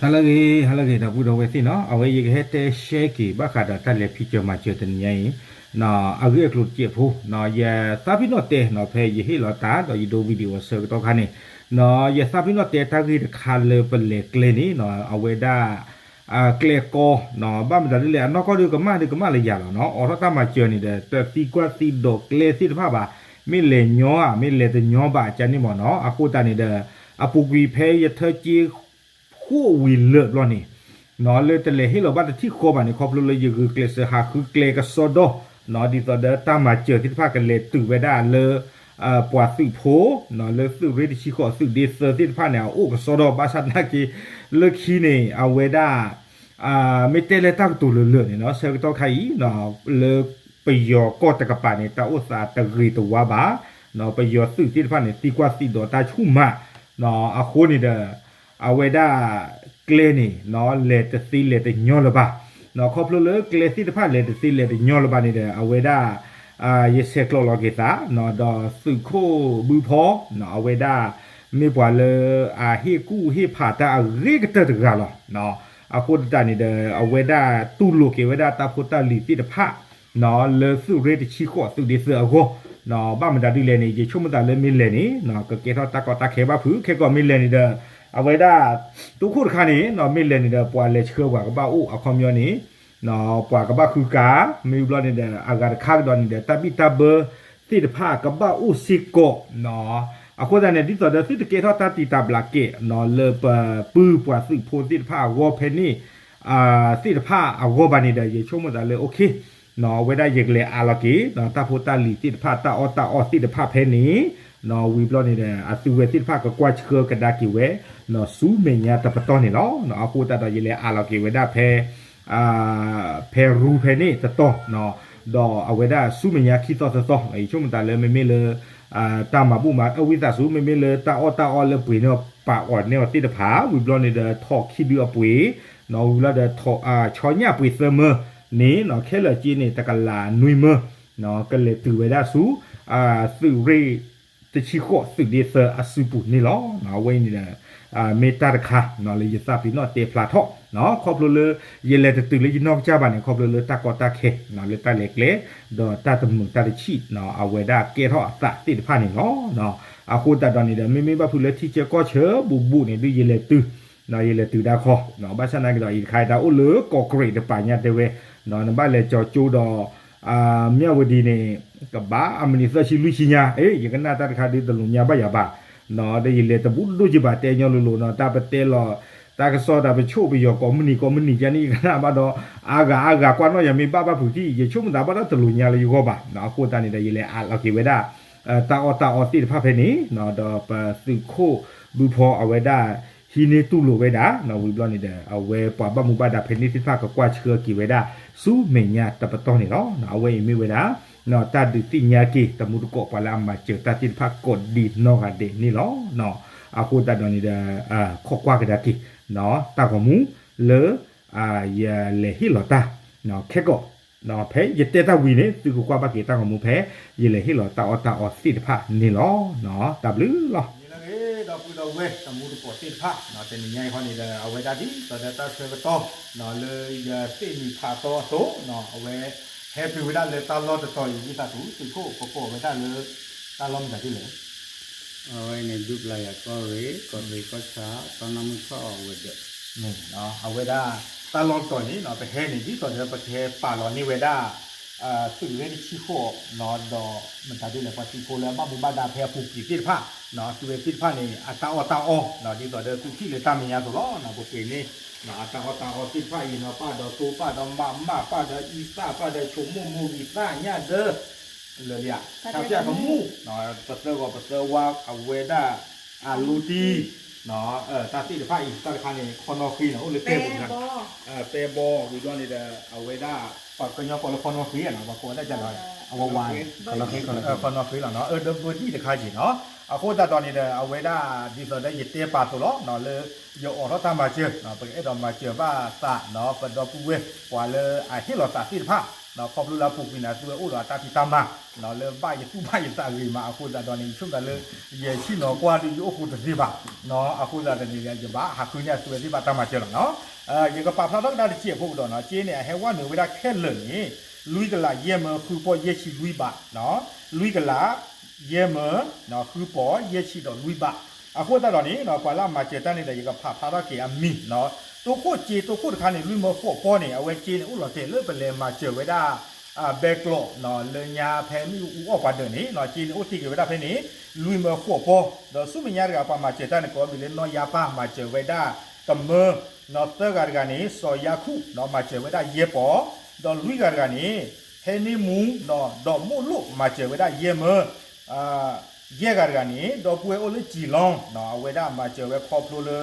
ဟါလၢအဂ့ၤ ဟါလၢအဂ့ၤ ဒီပုၢ်ဒီဝဲၢ်သ့ၣ်နီၤ, အဝဲယကဟဲတဲရှဲက့ၤဘၣ်ဃးဒီးတၢ်လဲၤဖံးစၢၤမၤစၢၤတနံၤညါအံၤ အဂ့ၢ်အကျိၤတစဲးဖိ ယသးပ့ၤနီၣ်တဲနီၤ ဖဲယဟ့ၣ်လီၤတၢ်ဒီးယဒိ video အဆၢကတီၢ်ခါန့ၣ် ယသးပ့ၤနီၣ်တဲတၢ်ဂ့ၢ်တခါလၢပလဲၤကျဲန့ၣ် အဝဲဒၣ် ကျဲကီ ဘၣ်မတၤဒ်လဲၣ် အနီၢ်ကီၢ်ဒုးကမၣ်ဒုး ကမၣ်လၢယၤလီၤနီၤ, အိးထီၣ်တၢ်မၤစၢၤန့ၣ်ဒီး တသံကွၢ်သံဒိးကျဲသ့ၣ်တဖၣ်ဘၣ်, မ့ၢ်လဲၤညီဧါ မ့ၢ်လဲၤတညီဘၣ် ကန့ၣ်မ့ၢ်နီၤ, အဃိသတးန့ၣ်ဒီး အပူၤကွံာ်ဖဲယထၢက့ ဃိးဝံၤလၢာ်ဘျီန့ၣ် လၢတလဲၤဟ့ၣ်လီၤဘၣ်တထံၣ်ဃီဘၣ်န့ၣ် ခီဖျိလၢယဂုာ်ကျဲးစၢးဟးဃုကျဲကစီဒီ ဒ်သိးဒီးတၢ်မၤစၢၤသ့ၣ်တဖၣ်ကလဲၤတုၤဝဲဒၣ်လၢ ပှၤသုးဖိ လၢသုးရ့ၣ်တဆံဃိးသုးဒ့သၢသ့ၣ်တဖၣ်န့ၣ် အအိၣ်ကစီဒီ ဘၣ်ဆၣ်သနာ်က့ လၢခံန့ၣ် အဝဲဒၣ် မ့ၢ်တဲလၢတၢ်ကတိၤလၢာ်လၢာ်န့ၣ်နီၤ ဆၢကတီၢ်ခါအံၤ လၢပယီၤကီၢ်တကပၤန့ၣ် တၢ်အိၣ်သးတဂ့ၤတဝါဘၣ်, ပယီၤသုးသ့ၣ်တဖၣ်န့ၣ် သံကွၢ်သံဒိးတၢ်ဆူၣ်မး, အဃိန့ၣ်ဒီး အဝဲဒၣ် ကျဲန့ၣ် လဲၤတသ့လဲၤတညီလၢၤဘၣ်, ခီဖျိလၢကျဲသ့ၣ်တဖၣ်လဲၤတသ့လဲၤတညီလၢၤဘၣ်န့ၣ်ဒီး အဝဲဒၣ် ယဆဲးကျိးလီၤက့ၤသး ဒီးသုးခိၣ်ဘုဖီ အဝဲဒၣ် မ့ၢ်ပှၤလၢအဟ့ၣ်ကူၣ်ဟ့ၣ်ဖးတၢ်အဂ့ၤကတၢၢ်တဂၤလီၤ. အဃိသတးန့ၣ်ဒီး အဝဲဒၣ်တူၢ်လိာ်က့ၤဝဲဒၣ်တၢ်ဖိတၢ်လံၤသ့ၣ်တဖၣ် လၢသုးရ့ၣ်တဆံဃိးသုးဒ့သၢအဂီၢ်, ဘၣ်မတၤဒ်လဲၣ်န့ၣ် ယဆိကမိၣ်သးလၢမ့ၢ်လဲၤန့ၣ် ကကဲထီၣ်တၢ်ကီတၢ်ခဲဘၣ်ဖုး ခဲကီးမ့ၢ်လဲၤန့ၣ်ဒီး အဝဲဒၣ် သုးခိၣ်တခါန့ၣ် မ့ၢ်လဲၤန့ၣ်ဒီး ပှၤလဲၤဆှၢပှၤကဘၣ်အိၣ်အခီပညီန့ၣ် ပှၤကဘၣ်ဃုကၤ မ့ၢ်ဘျီန့ၣ်ဒီး အဂၤတခါကဒီးန့ၣ်ဒီး တၢ်ဘံၣ်တၢ်ဘၢသ့ၣ်တဖၣ်ကဘၣ်အိၣ်စ့ၢ်ကီး, အဃိသတးန့ၣ် ဒ်သိးဒီးသုတကဲထီၣ်တၢ်တံာ်တာ်ဘျးကဲး လၢပပုၢ်ပှၤသုးဖိသ့ၣ်တဖၣ်အဂီၢ်ဖဲန့ၣ် သ့ၣ်တဖၣ်အဂီၢ်ဘၣ်န့ၣ်ဒီး ယဆိကမိၣ်သးလၢ okay အဝဲဒၣ်ယကလဲၤအးလီၤက့ၤ တၢ်ဖိတၢ်လံၤသ့ၣ်တဖၣ် တၢ်အီၣ်တၢ်အီသ့ၣ်တဖၣ်ဖဲန့ၣ် ဝံၤဘျီန့ၣ်ဒီး အသုဝဲသ့ၣ်တဖၣ်ကကွၢ်ဆှၢကဒါက့ၤဝဲ ဆူမဲာ်ညါတပတီၢ်န့ၣ်လီၤ. အဃိသတးဒီးယလဲၤအးလီၤက့ၤဝဲဒၣ်ဖဲ ဖဲရူဖဲန့ၣ်တတီၢ်, ဒီးအဝဲဒၣ်ဆူမဲာ်ညါခံသီသၢသီ ယဆိကမိၣ်သးလၢမ့မ့ၢ်လၢ တၢ်မၤဘူၣ်မၤအၢဝံသးစူၤ မ့မ့ၢ်လၢတၢ်အီၣ်တၢ်အီလၢပှ့ၤန့ၢ်ပာ်အီၤနဲအီၤသ့ၣ်တဖၣ် ဝံၤဘျီန့ၣ်ဒီး ထိးခံဒုအပှ့ၤ ဝံၤဘျီဒီး ဆီညၣ်ပှ့ၤသၢမၢန့ၣ် ခဲလၢာ်က့န့ၣ် တကလးနွံမၢ ကလဲၤတုၤဝဲဒၣ်ဆူ သုးရ့ၣ်တဆံဃိးသုးဒ့သၢအစုပူၤန့ၣ်လီၤ. အဝဲအံၤန့ၣ်ဒီး မ့ၢ်တၢ်တခါလၢယသးပ့ၤနီၣ်တဲဖျါထီၣ် ခီဖျိလၢ ယလဲၤတတုၤလၢယနီၢ်ကစၢ်ဘၣ်န့ၣ် ခီဖျိလၢတၢ်ကီတၢ်ခဲ လၢတၢ်လဲၤကျဲ ဒီးတၢ်တမုာ်တၢ်တဆံး အဝဲဒၣ်ကဲထီၣ်အသးသ့ၣ်တဖၣ်န့ၣ်လီၤ. အဃိသတးဒီးန့ၣ်ဒီး မ့မ့ၢ်ဘၣ်ဖုးလၢထံဆၢကီၢ်ဆၢဘူးဘူးန့ၣ် ဒုးယလဲၤတုၤ ယလဲၤတုၤဒၣ်ခီ ဘၣ်ဆၣ်သနာ်က့ဒီး အံၤတခါတၢ်အိၣ်လၢကီးကြံးတပာ်ညါတဲဝဲ နဘၣ်လဲၤကၠီၤကၠိဒီး မၠၣ်ဝတံၤန့ၣ် ကဘၣ်အမံးနံးသၢဆံလွံၢ်ဆံညါ အ့ ယကနၣ်တၢ်တခါဒုးတလိာ်ညါဘၣ်ယၤဘၣ် ဒီးယလဲၤတဘူးဒိၣ်က့ၤဘၣ်တဲညီလိၤလိၤနီၤ တၢ်ပတဲလီၤ တၢ်ကစီၣ်တၢ်ပဆိၣ်ပယီၤကိးမုၢ်နံၤကိးမုၢ်နံၤကန့ၣ် ယကနၣ်ဘၣ်ဒီး အါဂၤအါဂၤကွၢ်နီၣ်ယၤမ့ၢ်ဘၣ်ဘၣ်ဖုးထံၣ် ယဆိကမိၣ်သးဘၣ်ဒီးတလိာ်ညါလၢယဂီၢ်ဘၣ် အဃိသတးန့ၣ်ဒီး ယလဲၤအးလီၤက့ၤဝဲဒၣ် တၢ်အီၣ်တၢ်အီသ့ၣ်တဖၣ်ဖဲန့ၣ် ဒီးပသုးခိၣ်ဘုဖီအဝဲဒၣ် ဟံးန့ၢ်တူၢ်လိာ်ဝဲဒၣ် ဝံၤဘျီန့ၣ်ဒီး အဝဲပှၤဘၣ်မူဘၣ်ဒါဖဲန့ၣ်သ့ၣ်တဖၣ်ကကွၢ်ဆှၢက့ၤဝဲဒၣ် ဆူမဲာ်ညါတပတီၢ်န့ၣ်လီၤ. အဝဲအံၤမ့ၢ်ဝဲဒၣ် တၢ်ဒုးသ့ၣ်ညါက့ၤ တမူတကိးပှၤလၢအမၤစၢၤတၢ်သ့ၣ်တဖၣ်ကိးဒံးနီၢ်ဂၤဒဲးန့ၣ်လီၤ. အဃိသတးဒီးန့ၣ်ဒီး ခိးကွၢ်ကဒါက့ၤ တၢ်ဂီၤမူလၢ ယလဲၤဟ့ၣ်လီၤတၢ် ခဲကီး ဖဲယတဲတၢ်ဝံၤန့ၣ် သုကကွၢ်ဘၣ်က့ၤတၢ်ဂီၤမူဖဲ ယလဲၤဟ့ၣ်လီၤတၢ်အီၣ်တၢ်အီသ့ၣ်တဖၣ်န့ၣ်လီၤ. တၢ်ဘျုးလီၤ. ဒီပုၢ်ဒီဝဲၢ်တမူတကိးသ့ၣ်တဖၣ် တနံၤညါအံၤဃီန့ၣ်ဒီး အဝဲဒၣ်ဒ်သိးဒီးတၢ်ဆၢကတီၢ် လၢယသ့ၣ်နံၤဖးသီအသိး အဝဲ ဟဲတုၤဝဲဒၣ်လၢတၢ်လီၢ်တတီၤအံၤ ဝံသးစူၤ သုးခိၣ်ကကိးဝဲဒၣ်လၢ တၢ်လီၢ်မတၤဒ်လဲၣ် အဝဲန့ၣ် ဒူပျၢ်ယၤကီၢ်ရ့ၣ် ကီၢ်ရ့ၣ်ကီၢ်ဆၣ် တီနၢ်မုၢ်ထီၣ်အဝဲၤဒၢး အဝဲဒၣ် တၢ်လီၢ်တတီၤန့ၣ် ပဟဲန့ၣ် ဒ်သိးဒီးပကဟဲပာ်လီၤန့ၢ်ဝဲဒၣ် သုးရ့ၣ်တဆံဃိး ဒီးမတၤဒ်လဲၣ် ပှၤသုးဖိလၢအဘၣ်မူဘၣ်ဒါဖဲအပူၤကွံာ်သ့ၣ်တဖၣ် သုဝဲသ့ၣ်တဖၣ်န့ၣ် အတၢ်အီၣ်တၢ်အီ ဒ်သိးဒီးသုထံၣ်လၢတၢ်မဲာ်ညါအသိးလီၤ ပပှ့ၤန့ၢ် အတၢ်အီၣ်တၢ်အီသ့ၣ်တဖၣ်အံၤနီၤ ပၣ်ဒီးတိၢ် ပၣ်ဒီးမးမး ပၣ်ဒီးအံသၣ် ပၣ်ဒီးဆိမိၣ်မိၢ်ဂံၢ်သၣ်ညၣ်ဒၢ လၢာ်လံဧါ ခါပၠၣ်ကမူၣ် ပသၢဂီၤပသၢဝါ အဝဲဒၣ် အလိတံၢ် တၢ်သ့ၣ်တဖၣ်အံၤ တၢ်တခါန့ၣ် ခီနီၣ်ဃ့နီၤ အိၣ်လၢပဲပူၤ ပဲဘီ ဝံၤဘျီန့ၣ်ဒီး အဝဲဒၣ် ပှၤကညီကိးလၢခီနီၣ်ဃ့နီၤ ပှၤကိးဝဲဒၣ်ကလီၤ အဝဲဝါ ခီနီၣ်ဃ့ ခီနီၣ်ဃ့လီၤနီၤ အၢဒီးဘၢဒံၣ်တခါက့ၤနီၤ အဃိသတးဒီးန့ၣ်ဒီး အဝဲဒၣ်ဒ်သိးဒီးယတဲပာ်သိးလီၤ လၢ ယအိးထီၣ်တၢ်မၤစၢၤ ပကအဲၣ်ဒိးမၤစၢၤဘၣ်သးနီၤ ပဒီပုၢ်ဝဲၢ် ပှၤလၢအဟ့ၣ်လီၤသးသ့ၣ်တဖၣ် ခီဖျိလၢအပူၤကွံာ်န့ၣ် အသုဝဲအိၣ်ဒီးအတၢ်ဖံးတၢ်မၤ လၢဘၣ်ယသူၣ်ဘၣ်ယသးဂ့ၤမး အဃိသတးဒီးန့ၣ် ယဆိကမိၣ်သးလၢ ယဆ့ၣ်နီၤကွၢ်ဒီးယအိၣ်ဃိတသ့ဘၣ် အဃိသတးဒီးန့ၣ် ယဘၣ်ဟးဃုန့ၢ်အသုဝဲသ့ၣ်တဖၣ်တၢ်မၤစၢၤလီၤနီၤ. ယကပာ်ဖျါထီၣ်ကဒါတစဲးဖိကဒီးနီၤ က့န့ၣ် အဟဲဝဲနုာ်ဝဲဒၣ်ခဲလၢာ်န့ၣ် လွံၢ်ကလးယဲၢ်မၢဃုပီၢ်ယဲၢ်ဆံလွံၢ်ဘး လွံၢ်ကလး ယဲၢ်မၢ ဃုပီၢ်ယဲၢ်ဆံဒီးလွံၢ်ဘး အဃိသတးဒီးန့ၣ် ပှၤလၢအမၤစၢၤတၢ်န့ၣ်ဒီး ယကဖးဖျါထီၣ်က့ၤအမံၤနီၤ တိခိၣ်က့တိခိၣ်တခါန့ၣ် လွံၢ်မၢဃိးပီၢ်န့ၣ် အဝဲက့န့ၣ် အိၣ်လီၤတဲာ်လၢပလဲၤမၤစၢၤဝဲဒၣ် ဘဲကျိး လၢညါဖဲမ့ၣ်အူအီၣ်ပှၤဒၢးန့ၣ် က့န့ၣ် အိၣ်တ့ၢ်က့ၤဝဲဒၣ်ဖဲန့ၣ် လွံၢ်မၢဃိးပီၢ် ဒီးဆူမဲာ်ညါတဂၤ ပှၤမၤစၢၤတၢ်န့ၣ် ကိးမံၤလၢနီၢ်ယါပၢ် မၤစၢၤဝဲဒၣ် တမၢ သၢဂၤတဂၤန့ၣ် စီၤယါခူၣ် မၤစၢၤဝဲဒၣ်ယဲၢ်ပီၢ် ဒီးလွံၢ်ဂၤတဂၤန့ၣ် ဟဲန့ၢ်မူ ဒီးမိၢ်လိၣ် မၤစၢၤဝဲဒၣ်ယဲၢ်မၢ ယဲၢ်ဂၤတဂၤန့ၣ် ဒီပုၢ်ဝဲၢ်အိၣ်လၢကၠံၤလီ အဝဲဒၣ်မၤစၢၤဝဲခီဖျိလၢ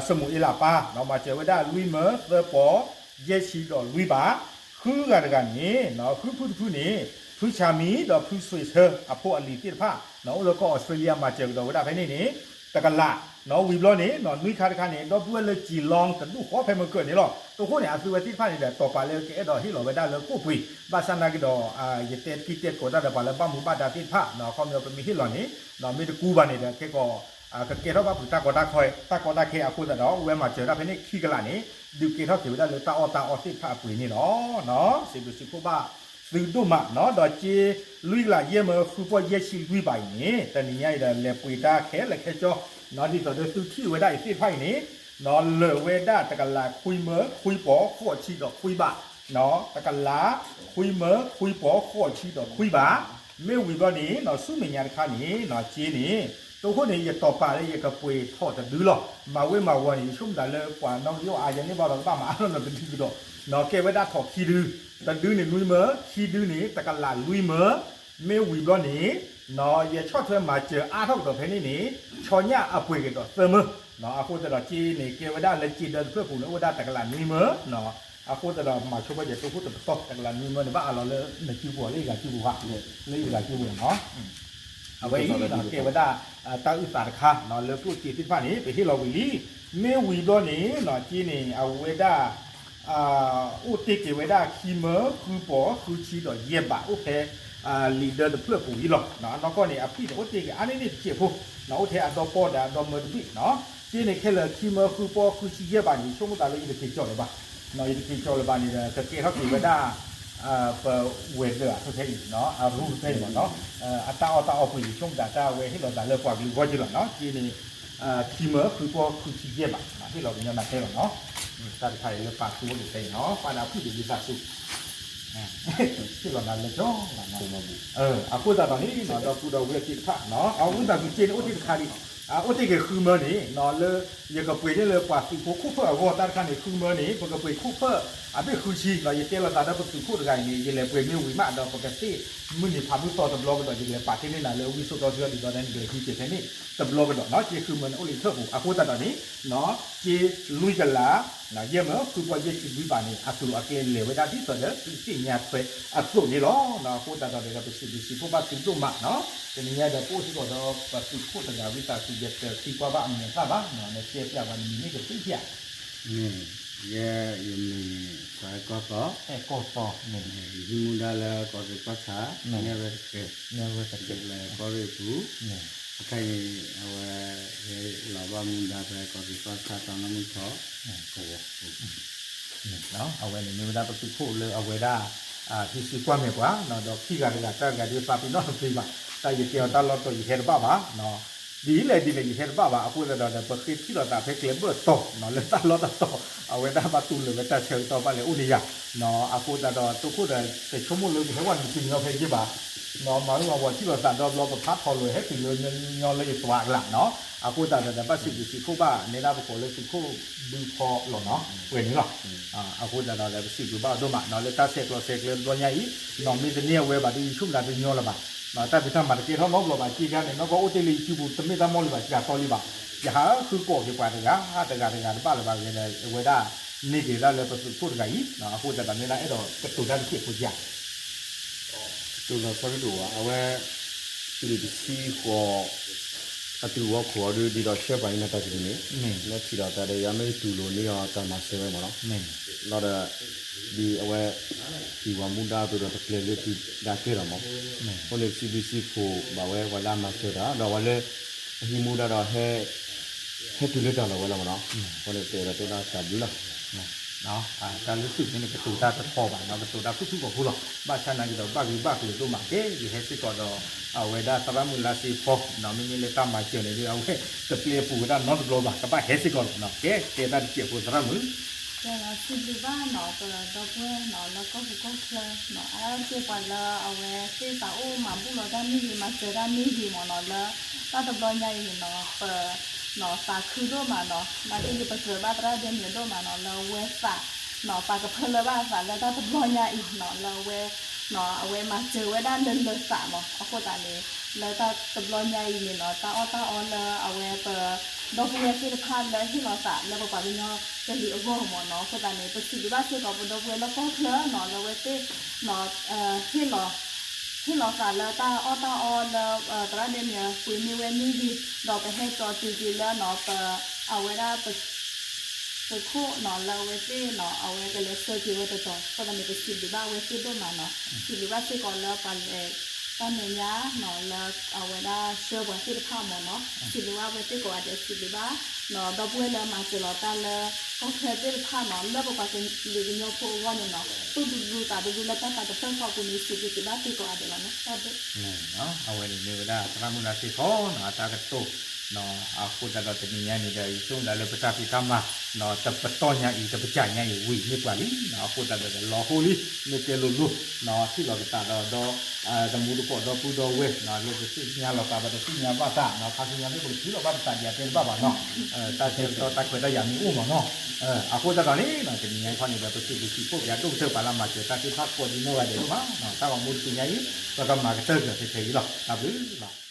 စမူၤအ့လးပၢ် မၤစၢၤဝဲဒၣ်လွံၢ်မၢသၢပီၢ် ယဲၢ်ဆံဒီးလွံၢ်ဘး ဃုဂၤတဂၤန့ၣ် ဃုဖုတဖုန့ၣ် ဖုဆၣ်မံၤ ဒီးဖုစွ့ၣ်ဆၢ အဖိအလံၤသ့ၣ်တဖၣ် အိၣ်လၢကီၢ်အီးစထြ့လယါ မၤစၢၤကဒီးဝဲဒၣ်ဖဲန့ၣ်န့ၣ် တကလး ဝံၤဘျီန့ၣ် နွံခါတခါန့ၣ် ဒီပုၢ်ဝဲၢ်လၢကၠံၤလီတဒူၣ်ဃီဖဲမုၢ်ကၢၢ်န့ၣ်လီၤ. တိခိၣ်န့ၣ် အသုဝဲသ့ၣ်တဖၣ်န့ၣ်ဒီး တီၤပာ်လၢကအဲၣ်ဒိးဟ့ၣ်လီၤဝဲဒၣ်လၢကိၣ်ပှ့ၤ ဘၣ်ဆၣ်နာ်က့ဒီး ယတဲတံၢ်တဲသကိးတၢ်ဒီးပှၤလၢဘၣ်မူဘၣ်ဒါသ့ၣ်တဖၣ် ခီဖျိပမ့ၢ်ဟ့ၣ်လီၤန့ၣ် မ့ၢ်တကူဘၣ်န့ၣ်ဒီး ခဲကီး ကကဲထီၣ်ဘၣ်ပှၤတၢ်ကီတၢ်ခဲ တၢ်ကီတၢ်ခဲအဃိသတးဒီး အိၣ်ဝဲမၤစၢၤဒၣ်ဖဲန့ၣ်ခံကလးန့ၣ် ဒုးကဲထီၣ်က့ၤဝဲဒၣ်လၢတၢ်အီၣ်တၢ်အီသ့ၣ်တဖၣ်အပှ့ၤန့ၣ်လီၤ. စံးဘျုးစံးဖှိၣ်ဘၣ်သုဒိၣ်မးနီၤ ဒီးက့လွံၢ်ကလးယဲၢ်မၢဃုပီၢ်ယဲၢ်ဆံလွံၢ်ဘးအံၤန့ၣ် တနံၤညါအံၤဒီးလဲၤပှ့ၤတၢ်ခဲလၢာ်ခဲဆ့ ဒ်သိးဒီးသုထံၣ်ဝဲဒၣ်အံၤသ့ၣ်တဖၣ်အံၤန့ၣ် လၢာ်ဝဲဒၣ်တကလးခွံမၢခွံပီၢ်ဃိးဆံဒီးခွံဘး တကလးခွံမၢခွံပီၢ်ဃိးဆံဒီးခွံဘး မ့ၢ်ဝံၤဘျီန့ၣ် ဆူမဲာ်ညါတခါန့ၣ် က့န့ၣ် တိခိၣ်န့ၣ် ယတီၤပာ်လၢယကပှ့ၤထီၣ်တဒုလီၤ. မၤဝဲမၤဝီၤန့ၣ် ယဆိကမိၣ်တၢ်လၢပှၤနီၣ်ဂံၢ်အိၣ်အါယဲန့ၣ်ဘၣ်ဒီးကဘၣ်မၤအါထီၣ်နီတဒုကဒီး နီၢ်ကဲဝဲဒၣ်ထီၣ်ခံဒု တဒုန့ၣ်နွံမၢ ခံဒုန့ၣ် တကလးလွံၢ်မၢ မ့ၢ်ဝံၤဘျီန့ၣ် ယဆီၣ်ထွဲမၤစၢၤအါထီၣ်ကဒီးဖဲန့ၣ်န့ၣ် ဆီညၣ်အပှ့ၤကဒီးသၢမၢ အဃိသတးဒီးက့န့ၣ် ကဲဝဲဒၣ်လၢက့ဒၢတဖျၢၣ်ပူၤန့ၣ် အိၣ်ဝဲဒၣ်တကလးနွံမၢ အဃိသတးဒီးမၤဆိပာ်ယဲတိခိၣ်တပတီၢ် တကလးနွံမၢန့ၣ် ဘၣ်အးလီၤလၢနစုပူၤ လၢယဂၤစုပူၤ လၢယဂၤစုပူၤနီၤ အဝဲအံၤနီၤ ကဲဝဲဒၣ် တၢ်အုၣ်သးတခါနီၤ လၢကျိၣ်စ့သ့ၣ်တဖၣ်န့ၣ် ပဟ့ၣ်လီၤဝံၤလံ မ့ၢ်ဝံၤဘျီန့ၣ်နီၤ က့န့ၣ် အဝဲဒၣ် အိၣ်တ့ၢ်က့ၤဝဲဒၣ်ခံမၢ ဃုပီၢ် ဃုဆံဒီးယဲၢ်ဘး အိၣ်ဖဲ လံာ်ဒၢတဖျၢၣ်ပူၤအံၤလီၤ. အနီၢ်ကီၢ်န့ၣ် အဖံၣ်န့ၣ် အိၣ်တ့ၢ်က့ၤအါန့ၢ်န့ၣ်တစဲးဖိ အိၣ်ထဲအဒီပီၢ်ဒီးအဒီမၢတဘ့ၣ်နီၤ က့န့ၣ် ခဲလၢာ်ခံမၢ ဃုပီၢ် ဃုဆံယဲၢ်ဘးန့ၣ် ယဆိကမိၣ်သးလၢယတက့ၤကၠီၣ်လၢၤဘၣ် ယတက့ၤကၠီၣ်လၢၤဘၣ်န့ၣ်ဒီး ကကဲထီၣ်က့ၤဝဲဒၣ် ပဝဲၤဒၢးဖဲဖဲအံၤနီၤ အရူဖဲအံၤမ့ၢ်နီၤ အတၢ်အီၣ်တၢ်အီပှ့ၤ ယဆိကမိၣ်သးတၢ်ဝဲဟ့ၣ်လီၤသးလၢပှၤကလုာ်ဂီၢ်က့လီၤနီၤ က့န့ၣ် ခံမၢ ဃုပီၢ် ဃုဆံယဲၢ်ဘး ဟ့ၣ်လီၤကညီနၤတဲလီၤနီၤ တၢ်တခါအံၤလၢပာ်သူအိၣ်ဒံးဖဲအံၤနီၤ ပာ်ဒီးအဖုၣ်ဒံးဝံသးစူၤ ဟ့ၣ်လီၤနၤလၢကၠီလီၤနီၤ အဃိသတးဒီးန့ၣ်နီၤ ဒီပုၢ်ဒီဝဲၢ်သ့ၣ်တဖၣ်နီၤ အဝံသးစူၤက့န့ၣ်အိၣ်တ့ၢ်တခါဒံး အိၣ်တ့ၢ်က့ၤဃုမၢန့ၣ်နီၤ လၢယကပှ့ၤန့ၢ်လၢပှၤသုးဖိခိၣ်ဖၢၣ်အဂီၢ် တၢ်တခါန့ၣ် ဃုမၢန့ၣ် ပကပှ့ၤခိၣ်ဖၢၣ်အဘ့ၣ်ဃုဆံနီၤ ယတဲလီၤသးဒီးပသုးခိၣ်တဂၤအံၤန့ၣ် ယလဲၤပှ့ၤမ့ၢ်ဝံၤမးဒီး ပကသ့ၣ်မုၢ်နံၤဖးမုၢ်သီတဘျီကဒီး ယကလဲၤပာ်တ့ၢ်န့ၢ်နၤလၢဝံစိာ်တီဆှၢဒ်သိးဒီးနကလဲၤဟံးက့ၤဖဲန့ၣ်တဘျီကဒီးနီၤ က့ဃုမၢန့ၣ်အိၣ်လၢယထၢၣ်ပူၤ အဃိသတးဒီးန့ၣ် က့လွံၢ်ကလး ယဲၢ်မၢ ဃုပီၢ်ယဲၢ်ဆံလွံၢ်ဘးန့ၣ် အကျိၤအကျဲလဲၤဝဲဒၣ်ဒ်သိးဒီးသုသ့ၣ်ညါထွဲအသိးန့ၣ်လီၤ. အဃိသတးဒီးဒီးပစံးဘျုးစံးဖှိၣ်ဘၣ်သုဒိၣ်မးနီၤ တနံၤညါဒီးပအိၣ်စ့ၢ်ကီးဒီးပသုးခိၣ်တဂၤဝံသးစူၤ ယတသံကွၢ်ဘၣ်အမဲာ်သၣ်ဘၣ်နီၤ နတဲပျဲဝဲနမံၤန့ၣ်ကသ့ဧါ မ့ၢ် ယဲ ယမံၤ စီၤအဲၣ်ကီၢ်သီ အဲၣ်ကီၢ်သီ မ့ၢ် ယဟံးမူဒါလၢကီးရ့ၣ်ကီၢ်ဆၣ် နဲၣ်ဝဲတကဲ နဲၣ်ဝဲတကဲ ယကလဲၤကီးရ့ၣ်ပူၤ အခါအံၤ အဝဲ ဟဲလီၤဘၣ်မူဒါဖဲကီးရ့ၣ်ကီၢ်ဆၣ် တီနီၢ်မုၢ်ထီၣ် ကဝီၤပူၤ အဝဲန့ၣ်မ့ၢ်ဝဲဒၣ်ပသုးခိၣ်လၢအဝဲဒၣ် ဟံးစုကွၢ်မဲာ်ပှၤ ဒီးခံဂၤတဂၤ တၢ်တဂၤဒ်သးပ့ၤနီၣ်တသ့ဘၣ် တၢ်ယတဲအီၤတၢ်လီၢ်တတီၤ ယဟဲတဘၣ်ဘၣ် ဒ်လဲၣ်ဒ်လဲၣ် ယဟဲတဘၣ်ဘၣ် အဃိသတးဒီး ပဃ့ထံၣ်လိာ်သးဖဲကျဲဘၢၣ်တီၤနီၤ လၢတၢ်လီၢ်တတီၤ အဝဲဒၣ်ဘၣ်တူၢ်လိာ်ဝဲတၢ်ဆၢကတီၢ်ဘၣ်လဲၤအိၣ်န့ၣ်ယၤ အဃိသတးဒီး တိခိၣ်ဒီး တဆိကမိၣ်လၢယဟဲဝဲနုာ်တညီဖဲယ့ၢ်ဘၣ် မၤဝံၤမၤဝီၤထံၣ်လိာ်သးဒီဘျီ ပဖးထီၣ်လိာ်ဟဲတုၤလၢညီလၢယသွါအကျါနီၤ အဃိသတးဒီး ဘၣ်စံးဘျုးစံးဖှိၣ်ဘၣ် နဲဒၣ်ပကိးလၢသုးခိၣ်ဘုဖီလီၤနီၤ ပှဲၤန့ၣ်လီၤ အဃိသတးဒီး ပစံးဘျုးဘၣ်ဒိၣ်မးနီၤ လၢတၢ်ဆဲးကျိးဆဲးကျၢတဘျီညါအံၤ နီၤ မ့ၢ်တန့ၢ်အဝဲဘၣ်ဒီး ယဆိကမိၣ်တၢ်တညီလၢၤဘၣ် တၢ်ဖံးတၢ်မၤတကဲထီၣ်နီတဘျီဘၣ် က့ခါန့ၣ် နီၢ်ကီၢ်အိၣ်တ့ၢ်လၢယစုပူၤ တမ့ၢ်တၢ်မီၢ်လၢၤဘၣ် ကၤတီလံဘၣ် ယဟးဃုကိးက့ၤပှၤတဂၤ တဂၤတဂၤတဘၣ်လၢၤဘၣ်ဂ့ၤဒီး အဝဲဒၣ် န့ၢ်က့ၤဒၣ်လၢပသုးခိၣ်တဂၤအံၤ အဃိသတးဒီး မ့ၢ်ဒၣ်အဲၣ်ဒိးကတိၤတၢ်တစဲးဖိကယၤ ကတိၤလီၤဆီတဒိၣ်ဘၣ် အဝဲ နံၣ်တဆံဃိး အတုၤဝီခိၣ်အီၤဒုး ဒ်သိးဆှၢပှၤအံၤန့ၣ်တၢ်ကဒုးန့ၣ်, လၢထံၣ်ဒီးသးဒီးယၤမ့ၢ်တူၢ်လိာ်န့ၢ်အီၤတၢ်မၤစၢၤဝဲမ့ၢ်နီၤ, လီၤဒီး ဒ်အဝဲ ဟံၣ်ဝၤမူဒါအသိးဒီးတပျဲၤလၢတုၤဒၣ်ကဲလီၤမး, အဃိန့ၣ် ပစံးဘျုးစံးဖှိၣ်ဘၣ်ဝဲ ပှၤလၢအမၤစၢၤတၢ် ဒီးပှၤလၢ အဟံးမူဒါဒီး ဟဲတုၤလၢတၢ်လီၢ်ဝဲလီၤမ့ၢ်နီၤ, အဃိန့ၣ်ပအဲၣ်ဒိးတဲဒၣ်တၢ်ဘျုးလီၤ. တၢ်လၢသုးမုၢ်န့ၣ် ကတိၤတၢ်တထီဘၣ်နီၤ, ကတိၤတၢ်ဖုၣ်ဖုၣ်ကိာ်ကိာ်လီၤ, ဘၣ်ဆၣ်နာ်က့ဒီးဘၣ်ဂ့ၤဘၣ်ကျိၤဒိၣ်မးကဲ ယဟဲစ့ၢ်ကီးဒီး အဝဲဒၣ်သရၣ်မုၣ်လါစ့ဖီ မ့မ့ၢ်လၢတၢ်မၤစၢၤန့ၣ်ဒီး အဝဲတပျဲပူၤဝဲဒၣ်နီတဘျီဘၣ်, ကဘၣ်ဟဲစ့ၢ်ကီးလီၤနီၤ, ကဲ တဲတၢ်တစဲးဖိသရၣ်မုၣ် ကဲလီၤ စံးဘျုးဘၣ်နီၤ ပဒီပုၢ်ဝဲၢ်နီၤ လၢကီၢ်ပူၤကီၢ်ချၢနီၤ, အါတက့ၢ်ပှၤလၢအဝဲသ့ၣ်သးအိၣ်မၤဘူၣ်လီၤတၢ်မ့ၢ်ဂ့ၤ မၤစၢၤတၢ်မ့ၢ်ဂ့ၤမ့ၢ်နီၤ, လၢတၢ်တဘျီညါအံၤန့ၣ်နီၤ ပနီၤသးခုဒိၣ်မးနီၤ, နာ်က့န့ၣ်ပကြၢးဘၣ်သရၣ်ဒဲမံၤဒိၣ်မးနီၤ, လၢအဝဲသးနီၤ ပာ်ကဖၢလၢဘၣ်အသးလၢတၢ်တဘျီညါအံၤနီၤ, လၢအဝဲ အဝဲမၤစၢၤဝဲဒၣ်လၢလၢသးမး, အဃိသတးန့ၣ် လၢတၢ်တဘျီညါအံၤန့ၣ်နီၤ တၢ်အီၣ်တၢ်အီလၢအဝဲပ ဒီပုၢ်ဝဲၢ်သ့ၣ်တဖၣ်လၢဟ့ၣ်လီၤသးလၢပပှၤကညီကလုာ်အဂီၢ်မးနီၤ, အဃိသတးန့ၣ် ပစံးဘျုးဘၣ်စ့ၢ်ကီးပဒီပုၢ်ဝဲၢ်လၢကီၢ်ချၢနီၤ လၢအဝဲသ့ၣ်နီၤ ဟ့ၣ်လီၤ ဟ့ၣ်လီၤသးလၢတၢ်အီၣ်တၢ်အီလၢ သရၣ်ဒဲမံၤပှ့ၤန့ၢ်ဝဲမ့ၢ်ဂ့ၤ, ဒီးပဟဲကၠီတုၤက့ၤလၢနီၤ ပ အဝဲဒၣ် ပခိၣ်နီၤ လၢအဝဲသ့ၣ်နီၤ အဝဲကလဲၤဆှၢက့ၤဝဲတတီၤ, အဃိသတးန့ၣ် ပစံးဘျုးဘၣ်အဝဲသ့ၣ်ဒိၣ်မးနီၤ, စံးဘျုးဘၣ်စ့ၢ်ကီးလၢပှၤလဲၤတၢ်မဲာ်ညါနီၤ လၢအဝဲဒၣ်ဆှၢပှၤသ့ၣ်တဖၣ်မးနီၤ, စံးဘျုးဘၣ်အဝဲသ့ၣ်ကိးဂၤဒဲး, စံးဘျုးဘၣ်နီၤ ဒီပုၢ်ဝဲၢ်လၢမၤစၢၤလီၤတၢ်လၢကီၢ်ချၢသ့ၣ်တဖၣ်နီၤ လၢပပှၤကလုာ်ကညီဖိအဂီၢ်န့ၣ်နီၤ သူၣ်ဒူဒူသးဒူဒူလၢတၢ်သးတဖျၢၣ်ဃီအပူၤန့ၣ် စံးဘျုးဘၣ်သ့ၣ်ကိးဂၤဒဲးလီၤနီၤ, တၢ်ဘျုး အဝဲန့ၣ်မ့ၢ်ဝဲဒၣ်သရၣ်မုၣ်လါစ့ဖီနီၤ အတၢ်ကတိၤ အဃိသတးဒီးတနံၤညါန့ၣ်ဒီး ယဆိကမိၣ်လၢပတၢ်ဖံးတၢ်မၤ တပတီၢ်ညါအံၤ တပစၢ်ညါအံၤ ဝံၤမ့ၢ်ပှၢ်လံ, အဃိသတးဒီးလီၤဟိလံ မ့ၢ်တဲလိၤလိၤ ထံၣ်လိာ်ကသးဒီး ဒီ တမူတကိးဒီပုၢ်ဒီဝဲၢ် လၢတသ့ၣ်ညါလိာ်သးဘၣ် တသ့ၣ်ညါဘၣ်သး ခါဆူညါမ့ၢ်ပကထံၣ်လိာ်ဘၣ်ပသးဒံးအတဲတဘၣ်ဘၣ်နီၤ, တၢ်ဆၢကတီၢ်တၢ်ခွဲးတၢ်ယာ်မ့ၢ်အိၣ်မးနီၤ, အဃိသတးဒီးန့ၣ် တနံၤညါခီန့ၣ်ဒီး ပစံးဘျုးစံးဖှိၣ်က့ၤအဒိၣ်ကတၢၢ်ပှၤလၢမၤစၢၤတၢ်သ့ၣ်တဖၣ်ကိးဒ်နီၢ်ဂၤဒဲးဒိၣ်မး, တၢ်ဂီၤမူတနံၤညါအံၤ ပကမၤကတၢၢ်က့ၤထဲထဲအံၤလီၤ, တၢ်ဘျုးလီၤ.